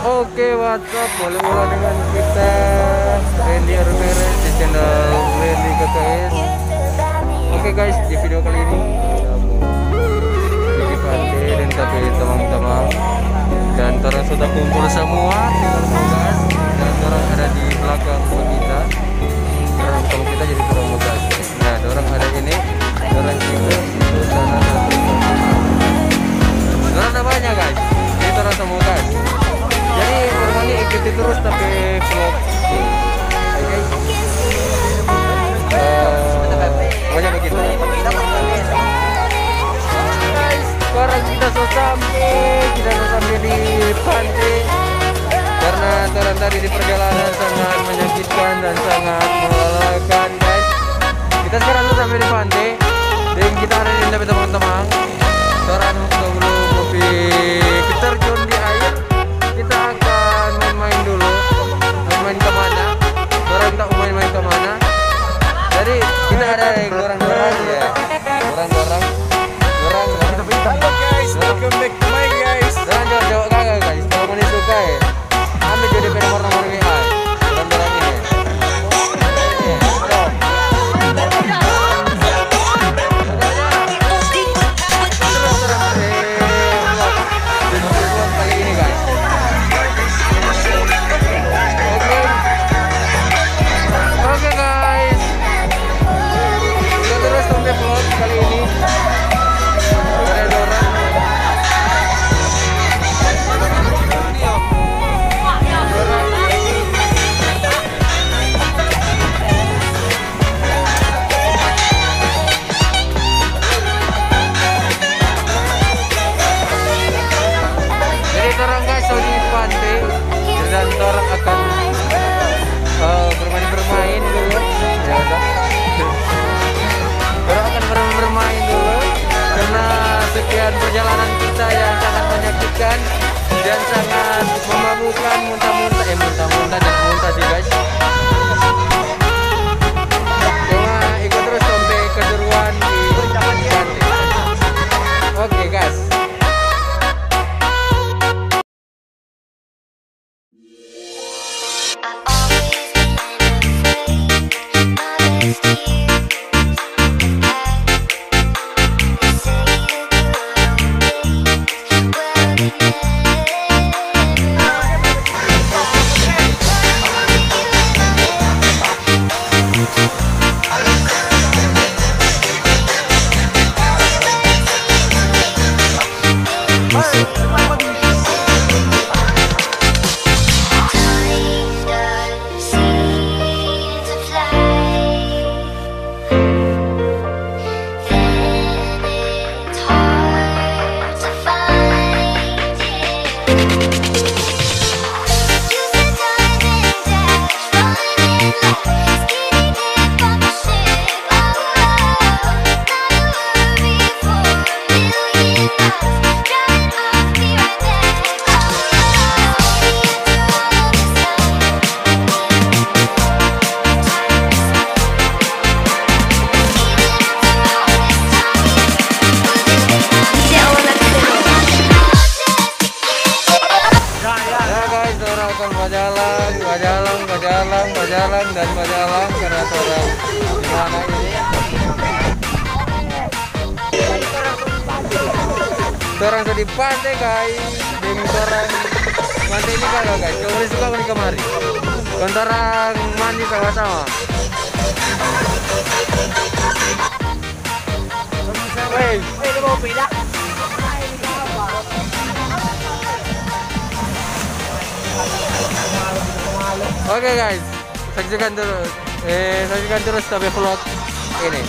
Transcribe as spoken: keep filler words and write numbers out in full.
Oke, what's up? Balik ulang dengan kita, Randy Armeres, di channel Randy K K S. Oke guys, di video kali ini kita mau pergi pante deng ta pe tamang-tamang. Dan torang sudah kumpul semua, tinggal mo gas. Dan torang ada di belakang rumah kita. Belakang rumah kita, jadi torang mo gas. Nah, dorang ada ini, dorang situ, itu sana satu. Dorang ada banyak, guys. Ini dorang semua, guys. Jadi, dorang ini ikuti terus ta pe vlog. Oke. Eh, pokoknya begitu. Guys, sekarang kita so sampe, kita so sampe di pante. Karena dorang tadi di perjalanan sangat menyakitkan dan sangat melelahkan, guys. Kita sekarang so sampe di pante, deng kita ada deng ta pe tamang-tamang. Torang so belum mo pi terjun di air, kita akan main-main dulu. Main-main kemana? Torang tak main-main kemana. Jadi, kita ada deng dorang-dorang, ya. Dorang-dorang. Dorang-dorang. Halo, guys, welcome back to my, guys. Dorang jawab-jawab kagak, guys. Kalau mana suka, ya. Ambe jo depe nomor-nomor W A. Bukan barang ini. Terus, terus, eh, buat pagi ini, guys. Oke. Oke, guys. Kita terus sampai vlog kali ini. Ada orang. Jadi torang guys, so di pante dan torang akan, eh, bermain-bermain dulu. Ya udah. Torang akan bermain-bermain dulu karena sekian perjalanan kita yang sangat menyakitkan dan sangat memabukkan, muntah-muntah, eh, muntah-muntah, jangan muntah sih, guys. Cuma ikut terus sampai keseruan di pante. Oke, guys. Ya guys, torang akan bajalang, bajalang, bajalang, bajalang, dan bajalang karena torang di mana ini. Torang so di pante, guys. Deng torang mandi ini kagak, guys. Coba suka kali kamari. Kong torang mandi sama-sama. Weh. Oke, guys, saksikan terus, eh, saksikan terus ta pe vlog ini.